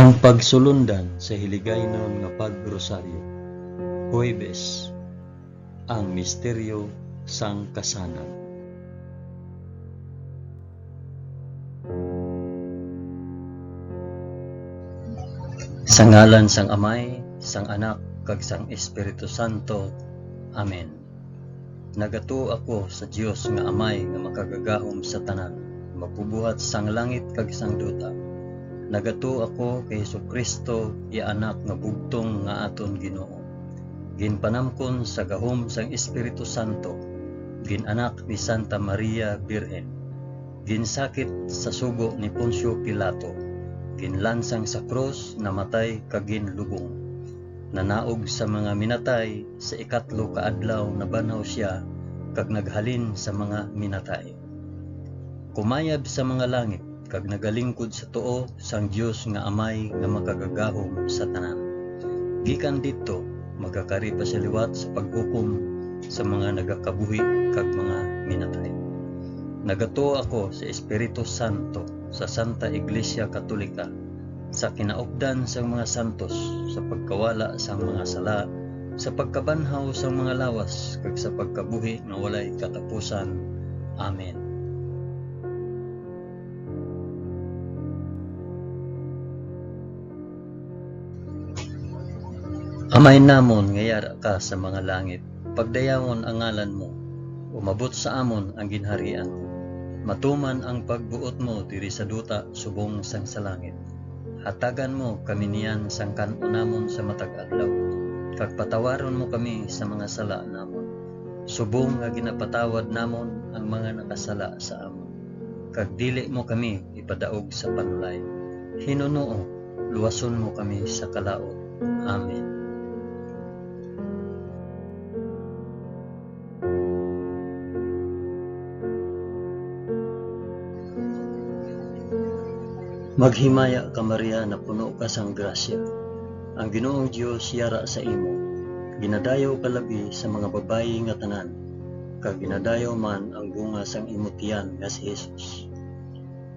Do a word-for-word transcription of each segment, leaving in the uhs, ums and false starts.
Ang pagsulundan sa hiligaynon nga pagrosaryo. Huwebes, ang misteryo sang kasanag. Sa ngalan sang Amay, sang Anak, kag sang Espiritu Santo. Amen. Nagatuo ako sa Dios nga Amay nga makagagahom sa tanan, magbubuhat sang langit kag sang duta. Nagatuo ako kay Jesu-Cristo, iya Anak nga bugtong nga aton Ginoo, ginpanamkon sa gahom sang Espiritu Santo, gin-anak ni Santa Maria Birhen, ginsakit sa sugo ni Poncio Pilato, ginlansang sa krus, namatay kag ginlubong. Nanaog sa mga minatay, sa ikatlo ka adlaw nabanhaw sia kag naghalin sa mga minatay. Kumayab sa mga langit kag nagalingkod sa tuo sang Dios nga Amay nga makagagahom sa tanan. Gikan didto, magakari pa sia liwat sa paghukom sa mga nagakabuhi kag mga minatay. Nagatuo ako sa Espiritu Santo, sa Santa Iglesia Katolika, sa kinaupdan sang mga santos, sa pagkawala sang mga sala, sa pagkabanhaw sang mga lawas, kag sa pagkabuhi nga walay katapusan. Amen. Amay namon nga yara ka sa mga langit, pagdayawon ang ngalan mo, umabot sa amon ang ginharian mo. Matuman ang pagbuot mo diri sa duta subong sang sa langit. Hatagan mo kami niyan sang kan-on namon sa matag adlaw, kag patawaron mo kami sa mga sala namon, subong nga ginapatawad namon ang mga nakasala sa amon. Kag dili mo kami ipadaog sa panulay. Hinunoo, luwason mo kami sa kalaut. Amen. Maghimaya ka, Maria, napuno ka sang grasya. Ang Ginoong Dios yara sa imo. Ginadayaw ka labi sa mga babayi nga tanan, kag ginadayaw man ang bunga sang imo tiyan nga si Jesus.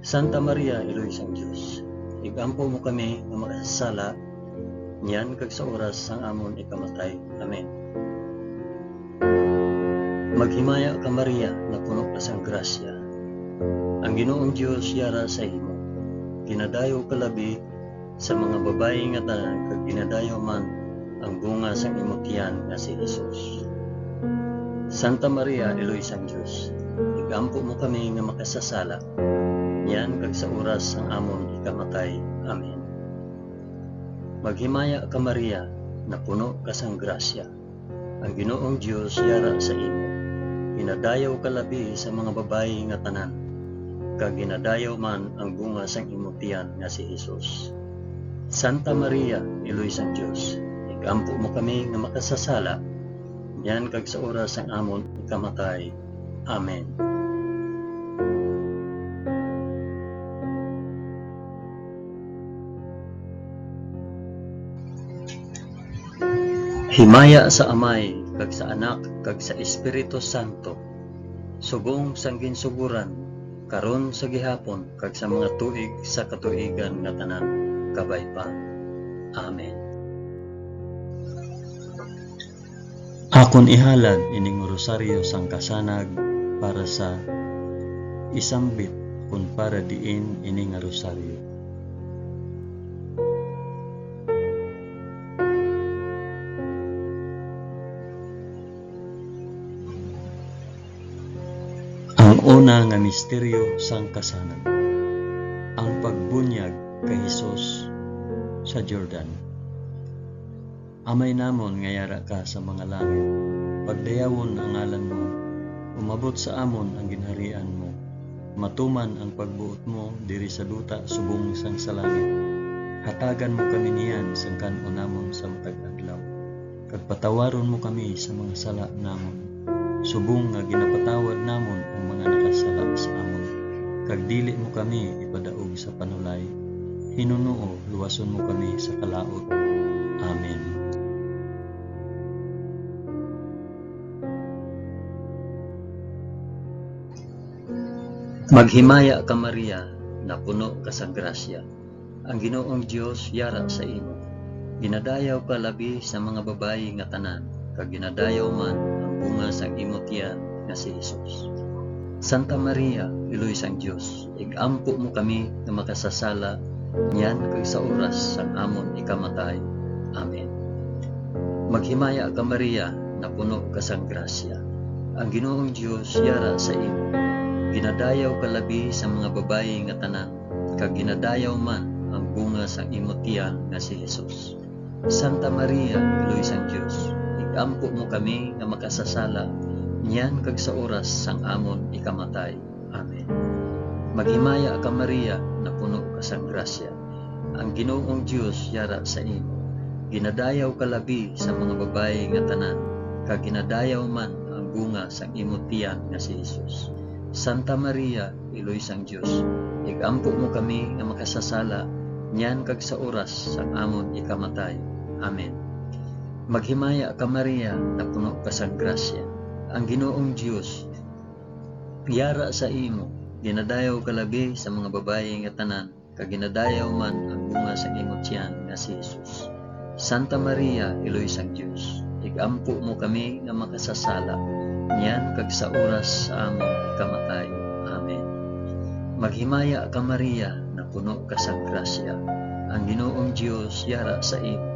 Santa Maria, Iloy sang Dios, ig-ampo mo kami nga makasasala, niyan kag sa oras sang amon ikamatay. Amen. Maghimaya ka, Maria, napuno ka sang grasya. Ang Ginoong Dios yara sa imo. Ginadayaw ka labi sa mga babayi nga tanan, kag ginadayaw man ang bunga sang imo tiyan nga si Jesus. Santa Maria, Iloy sang Dios, ig-ampo mo kami nga makasasala, niyan kag sa oras sang amon ikamatay. Amen. Maghimaya ka, Maria, napuno ka sang grasya. Ang Ginoong Dios yara sa imo. Ginadayaw ka labi sa mga babayi nga tanan, kag ginadayaw man ang bunga sang imo tiyan nga si Jesus. Santa Maria, Iloy sang Dios, ig-ampo mo kami nga makasasala, niyan kag sa oras sang amon ikamatay. Amen. Himaya sa Amay, kag sa Anak, kag sa Espiritu Santo, subong sang ginsugoran, karon, sa gihapon, kag sa mga tuig sa katuigan nga tanan. Kabay pa. Amen. Akon ihalad ining rosaryo sang kasanag para sa isambit kon para diin ini nga rosaryo. Ang una nga misteryo sang kasanag, ang pagbunyag kay Jesus sa Jordan. Amay namon nga yara ka sa mga langit, pagdayawon ang ngalan mo, umabot sa amon ang ginharian mo, matuman ang pagbuot mo diri sa duta subong sang sa langit. Hatagan mo kami niyan sang kan-on namon sa matag adlaw, kag patawaron mo kami sa mga sala namon, subong nga ginapatawad namon ang mga nakasala sa amon, kag dili mo kami ipadaog sa panulay. Hinunoo, luwason mo kami sa kalaut. Amen. Maghimaya ka, Maria, napuno ka sa grasya. Ang Ginoong Dios yara sa imo. Ginadayaw ka labi sa mga babayi nga tanan, kag ginadayaw man ang bunga sang imo tiyan nga si Jesus. Santa Maria, Iloy sang Dios, ig-ampo mo kami nga makasasala niyan kag sa oras sang amon ikamatay. Amen. Maghimaya ka, Maria, napuno ka sang grasya. Ang Ginoong Dios yara sa imo. Ginadayaw ka labi sa mga babayi nga tanan, kag ginadayaw man ang bunga sang imo tiyan nga si Jesus. Santa Maria, Iloy sang Dios, ig-ampo mo kami nga makasasala niyan kag sa oras sang amon ikamatay. Amen. Maghimaya ka, Maria, napuno ka sang grasya. Ang Ginoong Dios yara sa imo. Ginadayaw ka labi sa mga babayi nga tanan, kag ginadayaw man ang bunga sang imo tiyan nga si Jesus. Santa Maria, Iloy sang Dios, ig-ampo mo kami nga makasasala niyan kag sa oras sang amon ikamatay. Amen. Maghimaya ka, Maria, napuno ka sang grasya. Ang Ginoong Dios yara sa imo. Ginadayaw ka labi sa mga babayi nga tanan, kag ginadayaw man ang bunga sa imo tiyan nga si Jesus. Santa Maria, Iloy sang Dios, ig-ampo mo kami nga makasasala, niyan kag sa oras sa amon ikamatay. Amen. Maghimaya ka, Maria, napuno ka sang grasya. Ang Ginoong Dios yara sa imo.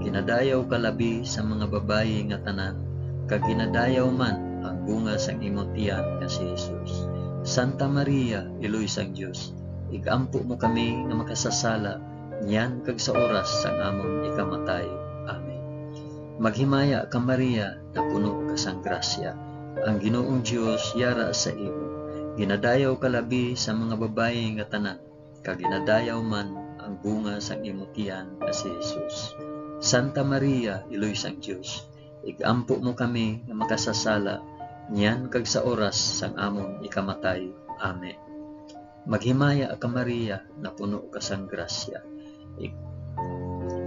Ginadayaw ka labi sa mga babayi nga tanan, kag ginadayaw man ang bunga sang imo tiyan nga si Jesus. Santa Maria, Iloy sang Dios, ig-ampo mo kami nga makasasala, niyan kag sa oras sang amon ikamatay. Amen. Maghimaya ka, Maria, napuno ka sang grasya. Ang Ginoong Dios yara sa imo. Ginadayaw ka labi sa mga babayi nga tanan, kag ginadayaw man ang bunga sang imo tiyan nga si Jesus. Santa Maria, Iloy sang Dios, ig-ampo mo kami nga makasasala, niyan kag sa oras sang amon ikamatay. Amen. Maghimaya ka, Maria, napuno ka sang grasya. Ik-,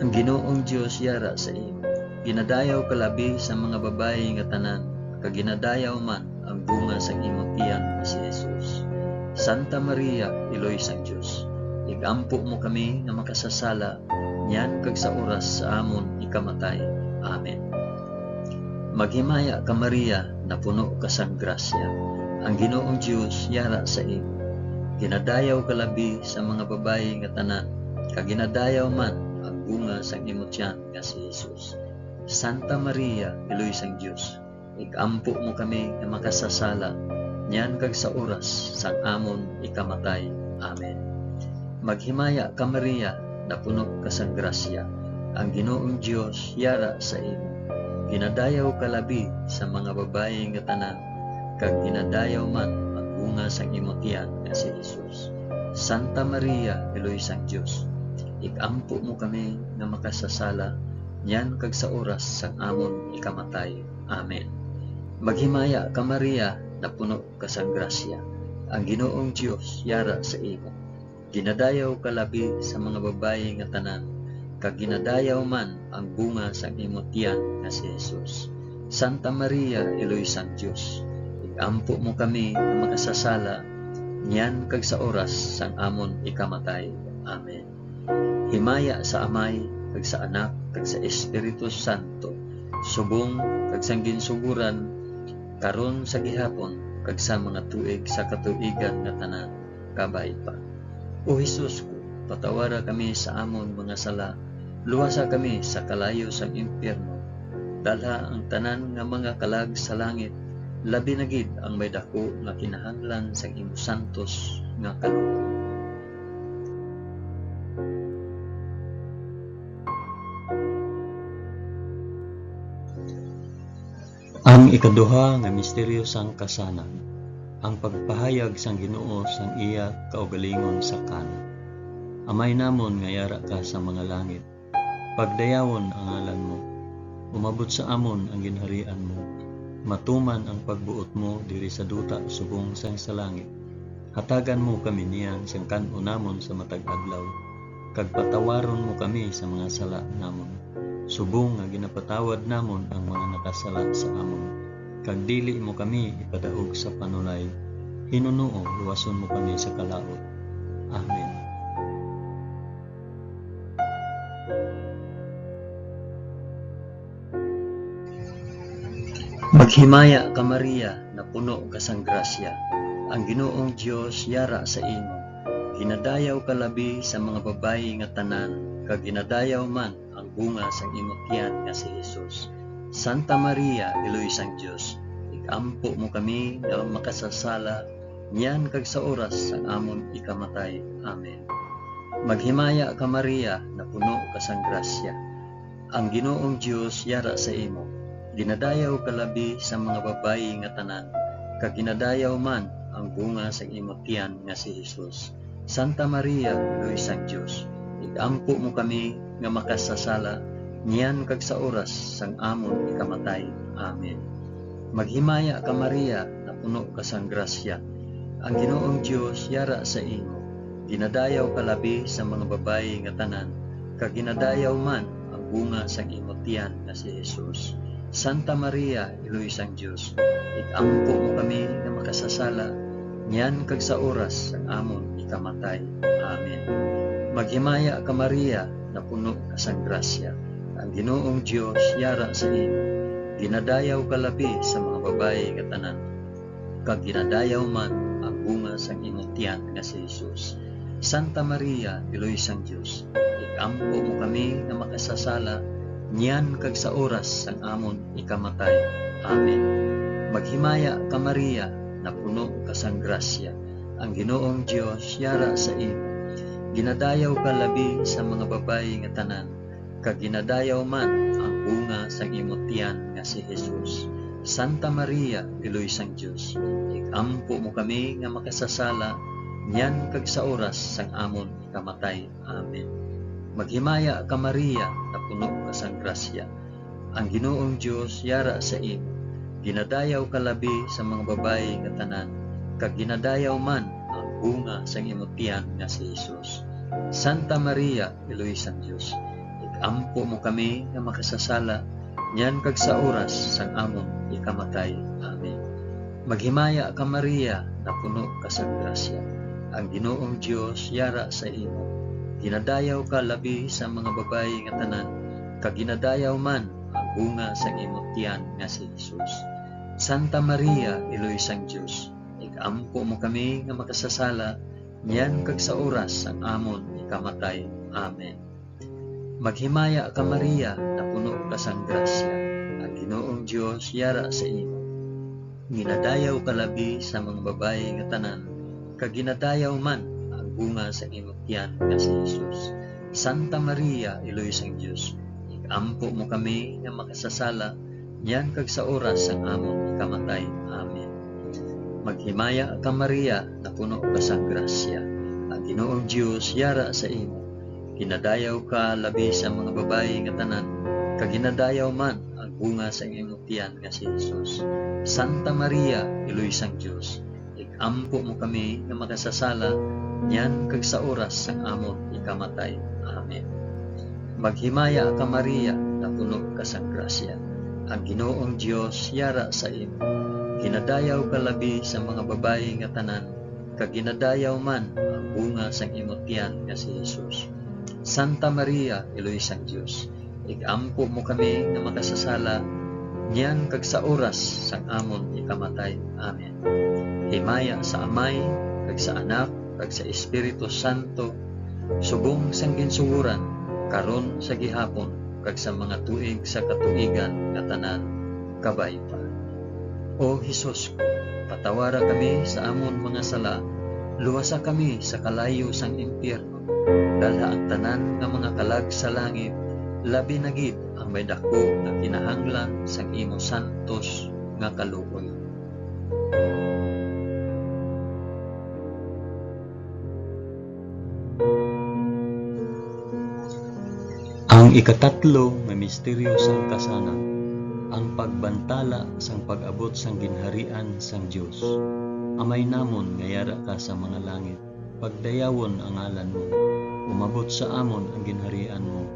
ang Ginoong Dios yara sa imo. Ginadayaw ka labi sa mga babayi nga tanan, kag ginadayaw man ang bunga sang imo tiyan nga si Jesus. Santa Maria, Iloy sang Dios, ig-ampo mo kami nga makasasala, niyan kag sa oras sa amon ikamatay. Amen. Maghimaya ka, Maria, napuno ka sang grasya. Ang Ginoong Dios yara sa imo. Ginadayaw ka labi sa mga babayi nga tanan, kag ginadayaw man ang bunga sang imo tiyan nga si Jesus. Santa Maria, Iloy sang Dios, ig-ampo mo kami nga makasasala, niyan kag sa oras sang amon ikamatay. Amen. Maghimaya ka, Maria, napuno ka sang grasya. Ang Ginoong Dios yara sa imo. Ginadayaw ka labi sa mga babayi nga tanan, kag ginadayaw man ang bunga sang imo tiyan nga si Jesus. Santa Maria, Iloy sang Dios, ig-ampo mo kami nga makasasala, niyan kag sa oras sang amon ikamatay. Amen. Maghimaya ka, Maria, napuno ka sang grasya. Ang Ginoong Dios yara sa imo. Ginadayaw ka labi sa mga babayi nga tanan, kag ginadayaw man ang bunga sang imo tiyan nga si Jesus. Santa Maria, Iloy sang Dios, ig-ampo mo kami nga makasasala, niyan kag sa oras sang amon ikamatay. Amen. Himaya sa Amay, kag sa Anak, kag sa Espiritu Santo, subong kag sang ginsugoran, karon, sa gihapon, kag sa mga tuig sa katuigan nga tanan. Kabay pa. O Jesus ko, patawara kami sa amon mga sala, luwasa kami sa kalayo sang impyerno, dalha ang tanan nga mga kalag sa langit, labi na gid ang may daku nga kinahanglan sang imo santos nga kaluoy. Ang ikaduha nga misteryo sang kasanag, ang pagpahayag sang Ginoo sang iya kaugalingon sa Cana. Amay namon nga yara ka sa mga langit, pagdayawon ang ngalan mo. Umabot sa amon ang ginharian mo. Matuman ang pagbuot mo diri sa duta subong sang sa langit. Hatagan mo kami niyan sang kan-o namon sa matag adlaw, kag patawaron mo kami sa mga sala namon, subong nga ginapatawad namon ang mga nakasala sa amon. Kag dili mo kami ipadaog sa panulay, hinunoo luwason mo kami sa kalaut. Amen. Maghimaya ka, Maria, napuno ka sang grasya. Ang Ginoong Dios yara sa imo. Ginadayaw ka labi sa mga babayi nga tanan, kag ginadayaw man ang bunga sang imo tiyan nga si Jesus. Santa Maria, Iloy sang Dios, ig-ampo mo kami nga makasasala, niyan kag sa oras sang amon ikamatay. Amen. Maghimaya ka, Maria, napuno ka sang grasya. Ang Ginoong Dios yara sa imo. Ginadayaw ka labi sa mga babayi nga tanan, kag ginadayaw man ang bunga sang imo tiyan nga si Jesus. Santa Maria, Iloy sang Dios, ig-ampo mo kami nga makasasala, niyan kag sa oras sang amon ikamatay. Amen. Maghimaya ka, Maria, napuno ka sang grasya. Ang Ginoong Dios yara sa imo. Ginadayaw ka labi sa mga babayi nga tanan, kag ginadayaw man ang bunga sang imo tiyan nga si Jesus. Santa Maria, Iloy sang Dios, ig-ampo mo kami nga makasasala, niyan kag sa oras sang amon ikamatay. Amen. Maghimaya ka, Maria, napuno ka sang grasya. Ang Ginoong Dios yara sa imo. Ginadayaw ka labi sa mga babayi nga tanan, kag ginadayaw man ang bunga sang imo tiyan nga si Jesus. Santa Maria, Iloy sang Dios, ig-ampo mo kami nga makasasala, niyan kag sa oras sang amon ikamatay. Amen. Maghimaya ka, Maria, napuno ka sang grasya. Ang Ginoong Dios yara sa imo. Ginadayaw ka labi sa mga babayi nga tanan, kag ginadayaw man ang bunga sang imo tiyan nga si Jesus. Santa Maria, Iloy sang Dios, ig-ampo mo kami nga makasasala, niyan kag sa oras sang amon ikamatay. Amen. Maghimaya ka, Maria, napuno ka sang grasya. Ang Ginoong Dios yara sa imo. Ginadayaw ka labi sa mga babayi nga tanan, kag ginadayaw man ang bunga sang imo tiyan nga si Jesus. Santa Maria, Iloy sang Dios, ig-ampo mo kami nga makasasala, niyan kag sa oras sang amon ikamatay. Amen. Maghimaya ka, Maria, napuno ka sang grasya. Ang Ginoong Dios yara sa imo. Ginadayaw ka labi sa mga babayi nga tanan, kag ginadayaw man ang bunga sang imo tiyan nga si Jesus. Santa Maria, Iloy sang Dios, ig-ampo mo kami nga makasasala, niyan kag sa oras sang amon ikamatay. Amen. Maghimaya ka, Maria, napuno ka sang grasya, ang Ginoong Dios yara sa imo. Ginadayaw ka labi sa mga babayi nga tanan, kag ginadayaw man ang bunga sang imo tiyan nga si Jesus. Santa Maria, Iloy sang Dios, ig-ampo mo kami nga makasasala, niyan kag sa oras sang amon ikamatay. Amen. Maghimaya ka, Maria, napuno ka sang grasya. Ang Ginoong Dios yara sa imo. Ginadayaw ka labi sa mga babayi nga tanan, kag ginadayaw man ang bunga sang imo tiyan nga si Jesus. Santa Maria, Iloy sang Dios, ig-ampo mo kami nga makasasala, niyan kag sa oras sang amon ikamatay. Amen. Maghimaya ka, Maria, napuno ka sang grasya. Ang Ginoong Dios yara sa imo. Ginadayaw ka labi sa mga babayi nga tanan, kag ginadayaw man ang bunga sang imo tiyan nga si Jesus. Santa Maria, Iloy sang Dios, ig-ampo mo kami nga makasasala, niyan kag sa oras sang amon ikamatay. Amen. Himaya sa Amay, kag sa Anak, kag sa Espiritu Santo, subong sang ginsugoran, karon, sa gihapon, kag sa mga tuig sa katuigan nga tanan. Kabay pa. O Jesus ko, patawara kami sa amon mga sala, luwasa kami sa kalayo sang impyerno, dalha ang tanan nga mga kalag sa langit, labi na gid ang may daku nga kinahanglan sang imo santos nga kaluoy. Ang ikatatlo nga misteryo sang kasanag, ang pagbantala sang pag-abot sang ginharian sang Dios. Amay namon nga yara ka sa mga langit, pagdayawon ang ngalan mo. Umabot sa amon ang ginharian mo.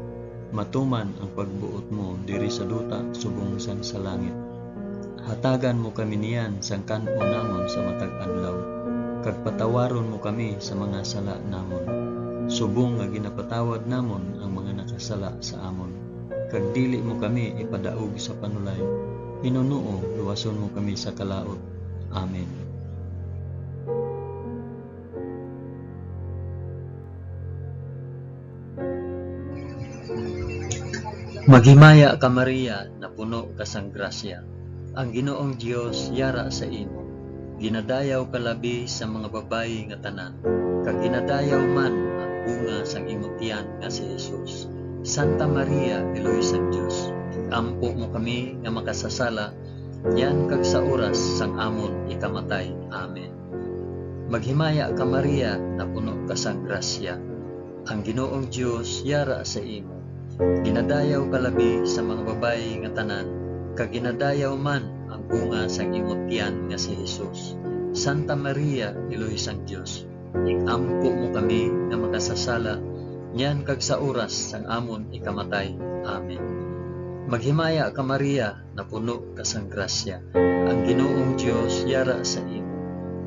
Matuman ang pagbuot mo diri sa duta subong sang sa langit. Hatagan mo kami niyan sang kan-on namon sa matag adlaw, kag patawaron mo kami sa mga sala namon, subong nga ginapatawad namon ang mga nakasala sa amon. Kag dili mo kami ipadaog sa panulay, Ginoo, luwason mo kami sa kalaut. Amen. Maghimaya ka, Maria, napuno ka sang grasya. Ang Ginoong Dios yara sa imo. Ginadayaw ka labi sa mga babayi nga tanan, kag ginadayaw man ang bunga sang imo tiyan nga si Jesus. Santa Maria, Iloy sang Dios, ampo mo kami nga makasasala, niyan kag sa oras sang amon ikamatay. Amen. Maghimaya ka, Maria, napuno ka sang grasya. Ang Ginoong Dios yara sa imo. Ginadayaw ka labi sa mga babayi nga tanan, kag ginadayaw man ang bunga sang imo tiyan nga si Jesus. Santa Maria, Iloy sang Dios, ig-ampo mo kami nga makasasala, niyan kag sa oras sang amon ikamatay. Amen. Maghimaya ka, Maria, napuno ka sang grasya. Ang Ginoong Dios yara sa imo.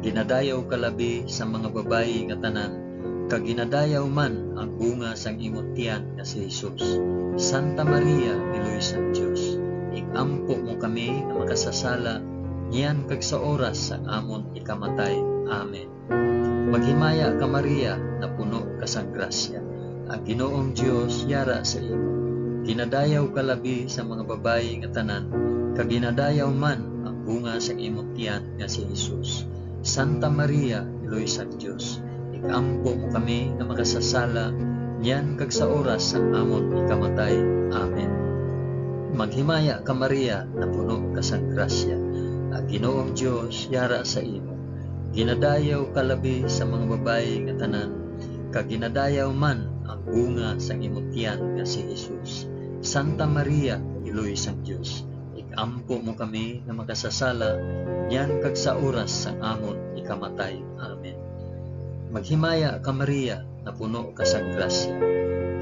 Ginadayaw ka labi sa mga babayi nga tanan, kag ginadayaw man ang bunga sang imo tiyan nga si Jesus. Santa Maria, Iloy sang Dios, ig-ampo mo kami nga makasasala, niyan kag sa oras sang amon ikamatay. Amen. Maghimaya ka, Maria, napuno ka sang grasya. Ang Ginoong Dios yara sa imo. Ginadayaw ka labi sa mga babayi nga tanan, kag ginadayaw man ang bunga sang imo tiyan nga si Jesus. Santa Maria, Iloy sang Dios, ig-ampo mo kami nga makasasala, niyan kag sa oras sang amon ikamatay. Amen. Maghimaya ka, Maria, napuno ka sang grasya. Ang Ginoong Dios yara sa imo. Ginadayaw ka labi sa mga babayi nga tanan, kag ginadayaw man ang bunga sang imo tiyan nga si Jesus. Santa Maria, Iloy sang Dios, ig-ampo mo kami nga makasasala, niyan kag sa oras sang amon ikamatay. Amen. Maghimaya ka, Maria, napuno ka sang grasya.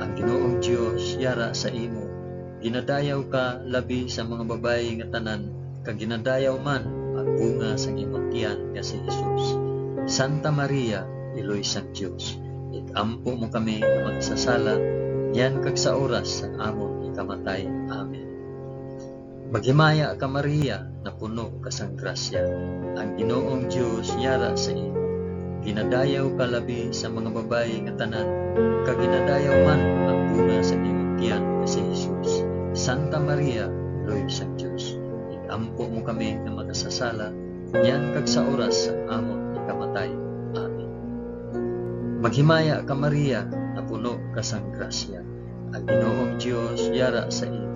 Ang Ginoong Dios yara sa imo. Ginadayaw ka labi sa mga babayi nga tanan, kag ginadayaw man ang bunga sang imong tiyan nga si Jesus. Santa Maria, Iloy sang Dios, ig-ampo mo kami nga makasasala, niyan kag sa oras sang amon ikamatay. Amen. Maghimaya ka, Maria, napuno ka sang grasya. Ang Ginoong Dios yara sa imo. Ginadayaw ka labi sa mga babayi nga tanan, kag ginadayaw man ang bunga sa imong tiyan nga si Jesus. Santa Maria, Iloy sang Dios, ig-ampo mo kami nga makasasala, niyan kag sa oras sang amon ikamatay. Amen. Maghimaya ka, Maria, napuno ka sang grasya. Ang Ginoong Dios yara sa imo.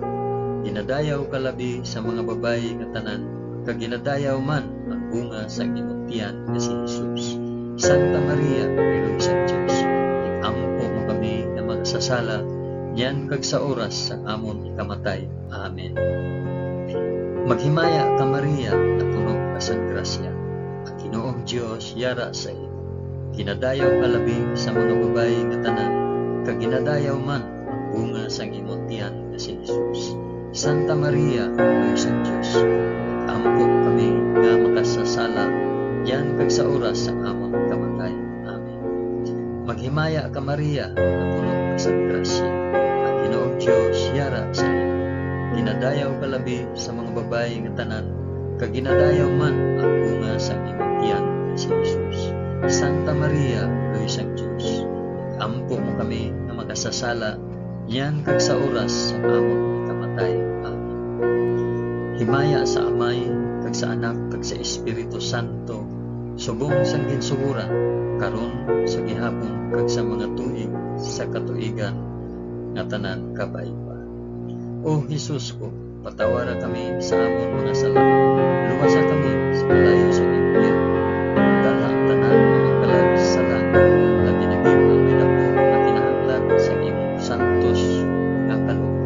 Ginadayaw ka labi sa mga babayi nga tanan, kag ginadayaw man ang bunga sang imong tiyan nga si Jesus. Santa Maria, Iloy sang Dios, ig-ampo mo kami nga makasasala, niyan kag sa oras sang amon ikamatay. Amen. Maghimaya ka, Maria, napuno ka sang grasya. Ang Ginoong Dios yara sa imo. Ginadayaw ka labi sa mga babayi nga tanan, kag ginadayaw man ang bunga sang imong tiyan nga si Jesus. Santa Maria, Iloy sang Dios, ig-ampo mo kami nga makasasala, niyan kag sa oras sang amon kamatay. Amen. Maghimaya ka, Maria, napuno ka sang grasya. Ang Ginoong Dios yara sa imo. Ginadayaw ka labi sa mga babayi nga tanan, kag ginadayaw man ang bunga sang imong tiyan nga si Jesus. Santa Maria, Iloy sang Dios, ampo mo kami nga makasasala, niyan kag sa oras sang amon ikamatay. Amen. Himaya sa Amay, kag sa Anak, kag sa Espiritu Santo, subong sang ginsugoran, karon, sa gihapon, kag sa mga tuig sa katuigan nga tanan. Kabay pa. O Jesus ko, patawara kami sa amon mga sala. Luwasa kami sa kalayo sa impyerno. Dalha ang tanan nga mga kalag sa langit, labi na gid ang may daku nga kinahanglan sa imong santos nga kaluoy.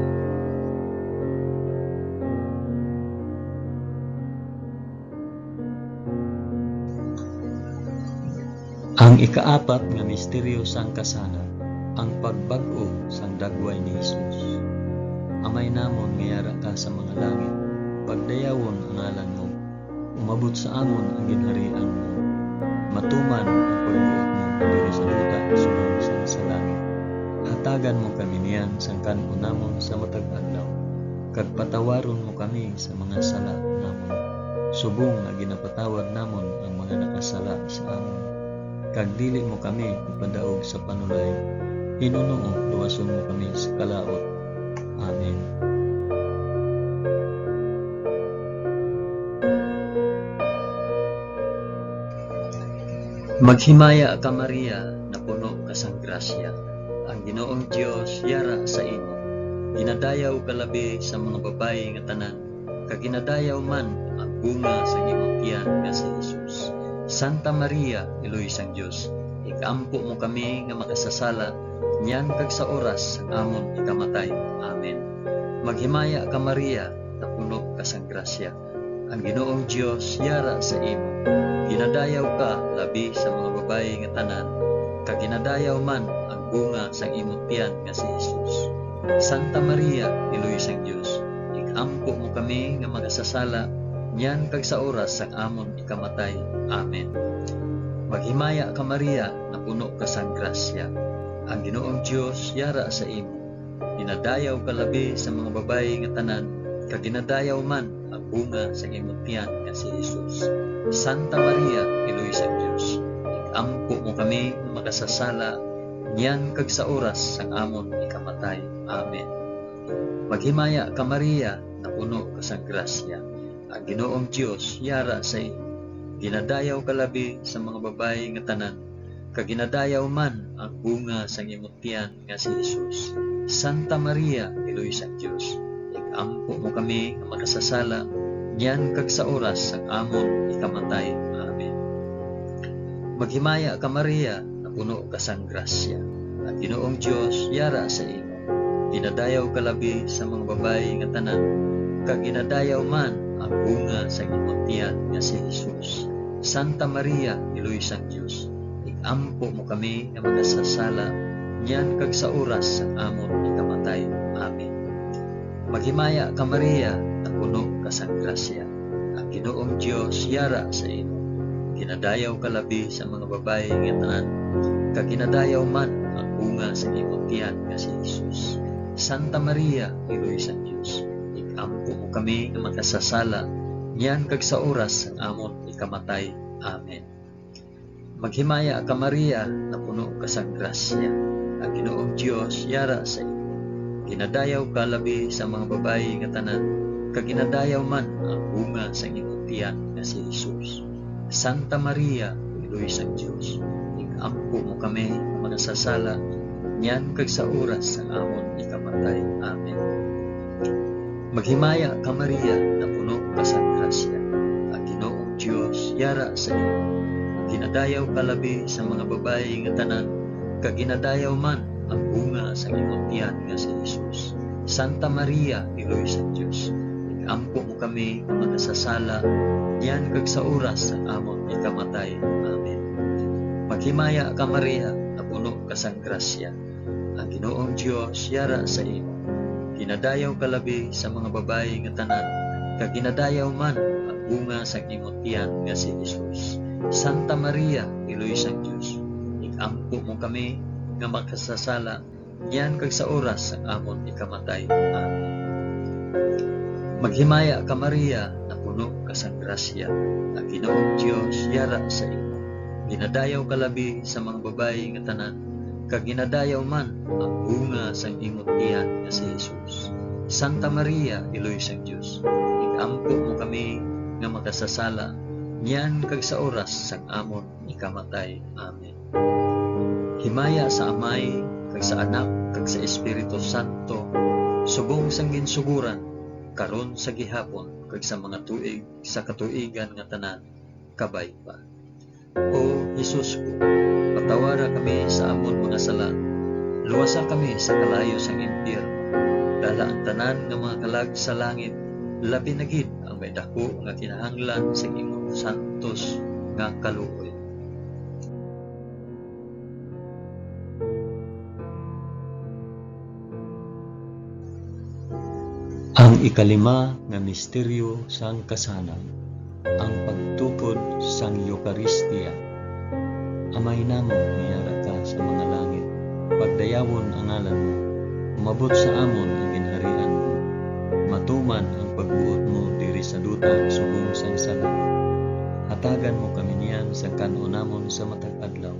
Ang ikaapat nga misteryo sang kasalan, ang pagbag-o sang dagway ni Jesus. Amay namon nga yara ka sa mga langit, pagdayawon ang ngalan mo. Umabot sa amon ang ginharian mo. Matuman ang pagbuot mo diri sa duta subong sang sa langit. Hatagan mo kami niyan sang kan-on namon sa matag adlaw. kag patawaron mo kami sa mga sala namon, subong nga ginapatawad namon ang mga nakasala sa amon. Kag dili mo kami ipadaog sa panulay, hinunoo luwason mo kami sa kalaut. Amen. Maghimaya ka, Maria, napuno ka sang grasya. Ang Ginoong Dios yara sa imo. Ginadayaw ka labi sa mga babayi nga tanan, kag ginadayaw man ang bunga sang imong tiyan nga si Jesus. Santa Maria, Iloy sang Dios, ig-ampo mo kami nga makasasala, niyan kag sa oras sang amon ikamatay. Amen. Maghimaya ka, Maria, napuno ka sang grasya. Ang Ginoong Dios yara sa imo. Ginadayaw ka labi sa mga babayi nga tanan, kag ginadayaw man ang bunga sang imong tiyan nga si Jesus. Santa Maria, Iloy sang Dios, ig-ampo mo kami nga makasasala, niyan kag sa oras sang amon ikamatay. Amen. Maghimaya ka, Maria, napuno ka sang grasya. Ang Ginoong Dios yara sa imo. Ginadayaw ka labi sa mga babayi nga tanan, kag ginadayaw man ang bunga sa imong tiyan nga si Jesus. Santa Maria, Iloy sang Dios, ig-ampo mo kami nga makasasala, niyan kag sa oras sang amon ikamatay. Amen. Maghimaya ka, Maria, napuno ka sang grasya. Ang Ginoong Dios yara sa imo. Ginadayaw ka labi sa mga babayi nga tanan, kag ginadayaw man ang bunga sang imong tiyan nga si Jesus. Santa Maria, Iloy sang Dios, ig-ampo mo kami nga makasasala, niyan kag sa oras sang amon ikamatay. Amen. Maghimaya ka, Maria, napuno ka sang grasya. Ang Ginoong Dios yara sa imo. Ginadayaw ka labi sa mga babayi nga tanan, kag ginadayaw man ang bunga sang imong tiyan nga si Jesus. Santa Maria, Iloy sang Dios, ig-ampo mo kami nga makasasala, niyan kag sa oras sang amon ikamatay. Amen. Maghimaya ka, Maria, napuno ka sang grasya. Ang Ginoong Dios yara sa imo. Ginadayaw ka labi sa mga babayi nga tanan, kag ginadayaw man ang bunga sa imong tiyan nga si Jesus. Santa Maria, Iloy sang Dios, ig-ampo mo kami nga makasasala, niyan kag sa oras sang amon ikamatay. Amen. Maghimaya ka, Maria, napuno ka sang grasya. Ang Ginoong Dios yara sa imo. Ginadayaw ka labi sa mga babayi nga tanan, kag ginadayaw man ang bunga sang imong tiyan nga si Jesus. Santa Maria, Iloy sang Dios, ig-ampo mo kami nga makasasala, niyan kag sa oras sang amon ikamatay. Amen. Maghimaya ka, Maria, napuno ka sang grasya. Ang Ginoong Dios yara sa imo. Ginadayaw ka labi sa mga babayi nga tanan, kag ginadayaw man ang bunga sang imong tiyan nga si Jesus. Santa Maria, Iloy sang Dios, ig-ampo mo kami nga makasasala, niyan kag sa oras sang amon ikamatay. Amen. Maghimaya ka, Maria, napuno ka sang grasya. Ang Ginoong Dios yara sa imo. Ginadayaw ka labi sa mga babayi nga tanan, kag ginadayaw man ang bunga sang imong tiyan nga si Jesus. Santa Maria, Iloy sang Dios, ig-ampo mo kami nga makasasala, niyan kag sa oras sang amon ikamatay. Amen. Maghimaya ka, Maria, napuno ka sang grasya, ang Ginoong Dios yara sa imo. Ginadayaw ka labi sa mga babayi nga tanan, kag ginadayaw man ang bunga sang imong tiyan nga si Jesus. Santa Maria, Iloy sang Dios, ig-ampo mo kami nga makasasala, niyan kag sa oras sang amon ikamatay. Amen. Himaya sa Amay, kag sa Anak, kag sa Espiritu Santo, subong sang ginsuguran, karon, sa gihapon, kag sa mga tuig sa katuigan nga tanan. Kabay pa. O Jesus ko, patawara kami sa amon mga sala, luwasa kami sa kalayo sang impyerno, dala ang tanan nga mga kalag sa langit, labi na gid ang may daku nga kinahanglan sang imong santos nga kaluoy. Ang ikalima nga misteryo sang kasanag, ang pagtukod sang Eukaristia. Amay namon nga yara ka sa mga langit, pagdayawon ang ngalan mo. Umabot sa amon ang ginharian mo. matuman ang pagbuot mo diri sa duta subong sang sala. Hatagan mo kami niyan sang kan-on namon sa matag adlaw,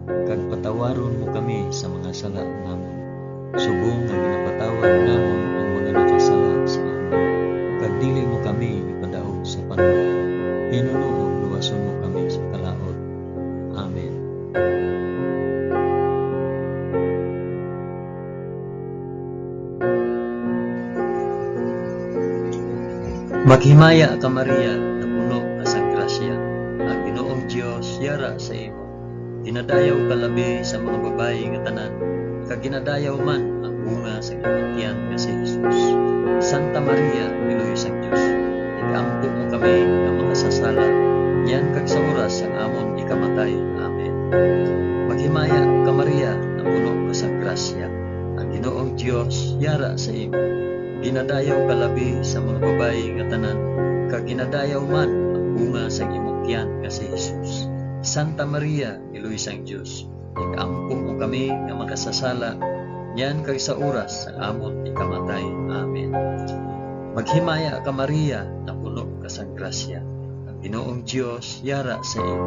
kag patawaron mo kami sa mga sala namon, subong nga ginapatawad namon ang mga nakasala sa amon, kag dili mo kami ipadaog sa panulay. Hinunoa, luwason mo kami sa kalaut. Amen. Maghimaya ka, Maria, nga puno ka sang grasya, ang Ginoong Dios yara sa imo. Ginadayaw ka labi sa mga babayi nga tanan, kag ginadayaw man ang bunga sa imong tiyan nga si Jesus. Santa Maria, Iloy sang Dios, ig-ampo mo kami nga makasasala, niyan kag sa oras sang amon ikamatay. Amen. Maghimaya ka, Maria, nga puno ka sang grasya, ang Ginoong Dios yara sa imo. Ginadayaw ka labi sa mga babayi nga tanan, kag ginadayaw man ang bunga sang imong tiyan nga si Jesus. Santa Maria, Iloy sang Dios, ig-ampo mo kami nga makasasala, niyan kag sa oras sang amon ikamatay. Amen. Maghimaya ka, Maria, nga puno ka sang grasya, ang Ginoong Dios yara sa imo.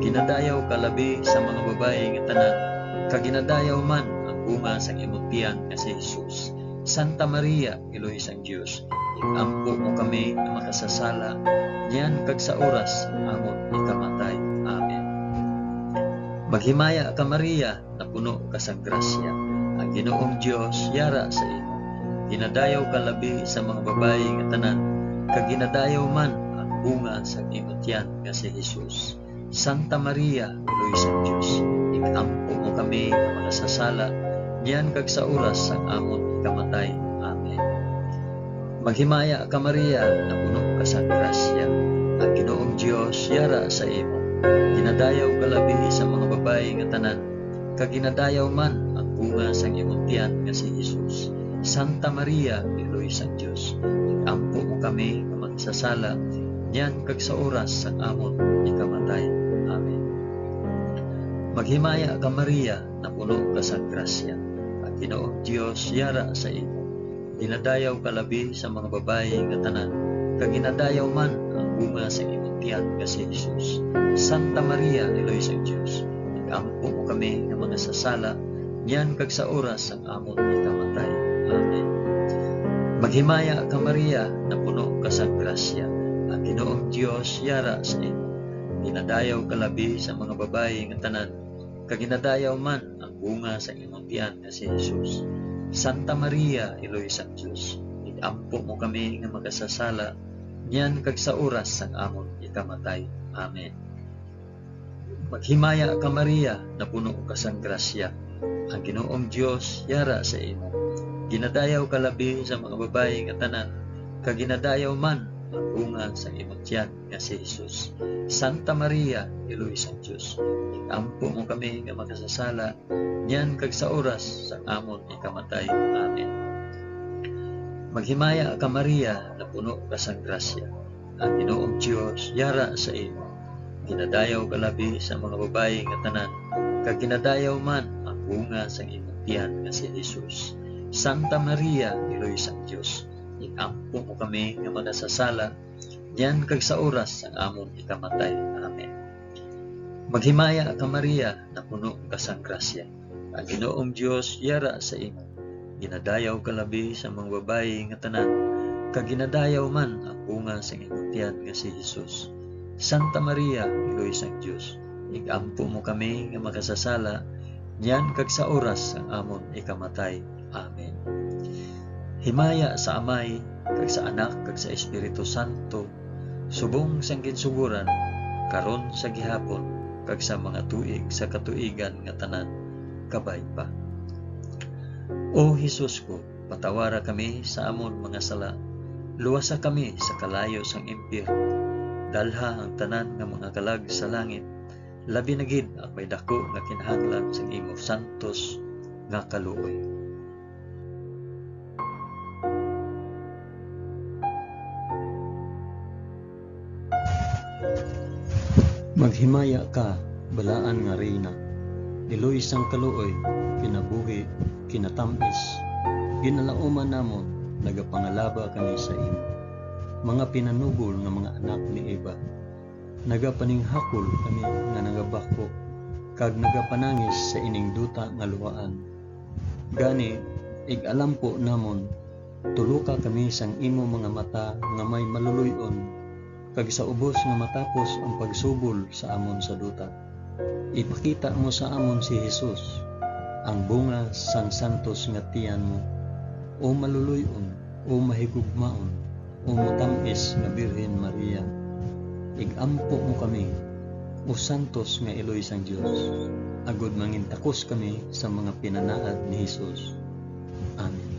Ginadayaw ka labi sa mga babayi nga tanan, kag ginadayaw man ang bunga sang imong tiyan nga si Jesus. Santa Maria, Iloy sang Dios, ig-ampo mo kami nga makasasala, niyan kag sa oras sang amon ikamatay. Amen. Maghimaya ka, Maria, nga puno ka sang grasya, ang Ginoong Dios yara sa imo. Ginadayaw ka labi sa mga babayi nga tanan, kag ginadayaw man ang bunga sang imo tiyan nga si Jesus. Santa Maria, Iloy sang Dios, ig-ampo mo kami nga makasasala, niyan kag sa oras sang amon ikamatay. Amen. Maghimaya ka, Maria, nga puno ka sang grasya, ang Ginoong Dios yara sa imo. Ginadayaw ka labi sa mga babayi nga tanan, kag ginadayaw man ang bunga sang imong tiyan nga si Jesus. Santa Maria, Iloy sang Dios, ig-ampo mo kami nga makasasala, niyan kag sa oras sang amon ikamatay. Amen. Maghimaya ka, Maria, nga puno ka sang grasya, ang Ginoong Dios yara sa imo. Ginadayaw ka labi sa mga babayi nga tanan, kag ginadayaw man ang bunga sa imong tiyan nga si Jesus. Santa Maria, Iloy sang Dios, ig-ampo mo kami nga makasasala, niyan kag sa oras sang amon ikamatay. Amen. Maghimaya ka, Maria, nga puno ka sang grasya, ang Ginoong Dios yara sa imo. Ginadayaw ka labi sa mga babayi nga tanan, kag ginadayaw man ang bunga sa imong tiyan nga si Jesus. Santa Maria, Iloy sang Dios, ig-ampo mo kami nga makasasala, niyan kag sa oras sang amon ikamatay. Amen. Maghimaya ka, Maria, nga puno ka sang grasya, ang Ginoong Dios yara sa imo. Ginadayaw ka labi sa mga babayi nga tanan, kag ginadayaw man ang bunga sang imong tiyan nga si Jesus. Santa Maria, Iloy sang Dios, ig-ampo mo kami nga makasasala, niyan kag sa oras sang amon ikamatay. Amen. Maghimaya ka, Maria, nga puno ka sang grasya, ang Ginoong Dios yara sa imo. Ginadayaw ka labi sa mga babayi nga tanan, kag ginadayaw man ang bunga sang imong tiyan nga si Jesus. Santa Maria, Iloy sang Dios, ig-ampo mo kami nga makasasala, niyan kag sa oras sang amon ikamatay. Amen. Maghimaya ka, Maria, nga puno ka sang grasya, ang Ginoong Dios yara sa imo. Ginadayaw ka labi sa mga babayi nga tanan, kag ginadayaw man ang bunga sang imong tiyan nga si Jesus. Santa Maria, Iloy sang Dios, ig-ampo mo kami nga makasasala, niyan kag sa oras sang amon ikamatay. Amen. Himaya sa Amay, kag sa Anak, kag sa Espiritu Santo, subong sang ginsugoran, karon, sa gihapon, kag sa mga tuig sa katuigan nga tanan. Kabay pa. O Jesus ko, patawara kami sa amon mga sala, luwasa kami sa kalayo sang impyerno, dalha ang tanan nga mga kalag sa langit, labi na gid ang may daku nga kinahanglan sang imo santos nga kaluoy. Maghimaya ka, balaan nga Reyna, iloy sang kaluoy, kinabuhi, kinatamis, ginalauman namon, nagapangalaba kami sa imo. Mga pinanubol nga mga anak ni Eva, nagapaninghakol kami nga nagabakho kag nagapanangis sa ining duta nga luhaan. Gani, ig-alampo namon, tuluka kami sang imo mga mata nga may maluloy-on, kag sa ubos nga matapos ang pagsubol sa amon sa duta. Ipakita mo sa amon si Jesus, ang bunga sang santos nga tiyan mo, o maluloy-on, o mahigugmaon, o matam-is nga Birhen Maria. Ig-ampo mo kami, o santos nga iloy sang Dios, agod mangintakos kami sa mga pinanaad ni Jesus. Amen.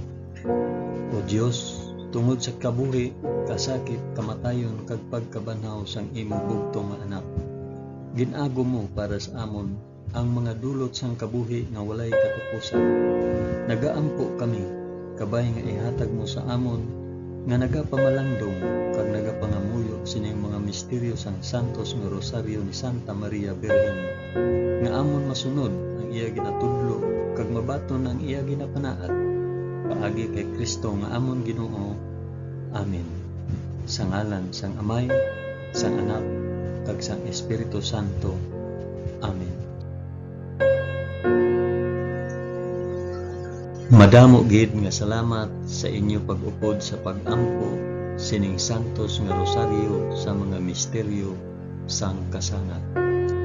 O Dios, tungod sa kabuhi, kasakit, kamatayon, kag pagkabanhaw sang imo bugtong nga Anak, gin-agom mo para sa amon ang mga dulot sang kabuhi nga walay katapusan. Nagaampo kami, kabay nga ihatag mo sa amon nga nagapamalandong kag nagapangamuyo sining mga misteryo sang santos nga Rosaryo ni Santa Maria Birhen, nga amon masunod ang iya ginatudlo kag mabaton ang iya ginapanaad, paagi kay Cristo nga amon Ginoo. Amen. Sa ngalan sang Amay, sang Anak, kag sang Espiritu Santo. Amen. Madamo gid nga salamat sa inyo pag-upod sa pag-ampo sining santos nga rosaryo sa mga misteryo sang kasangat.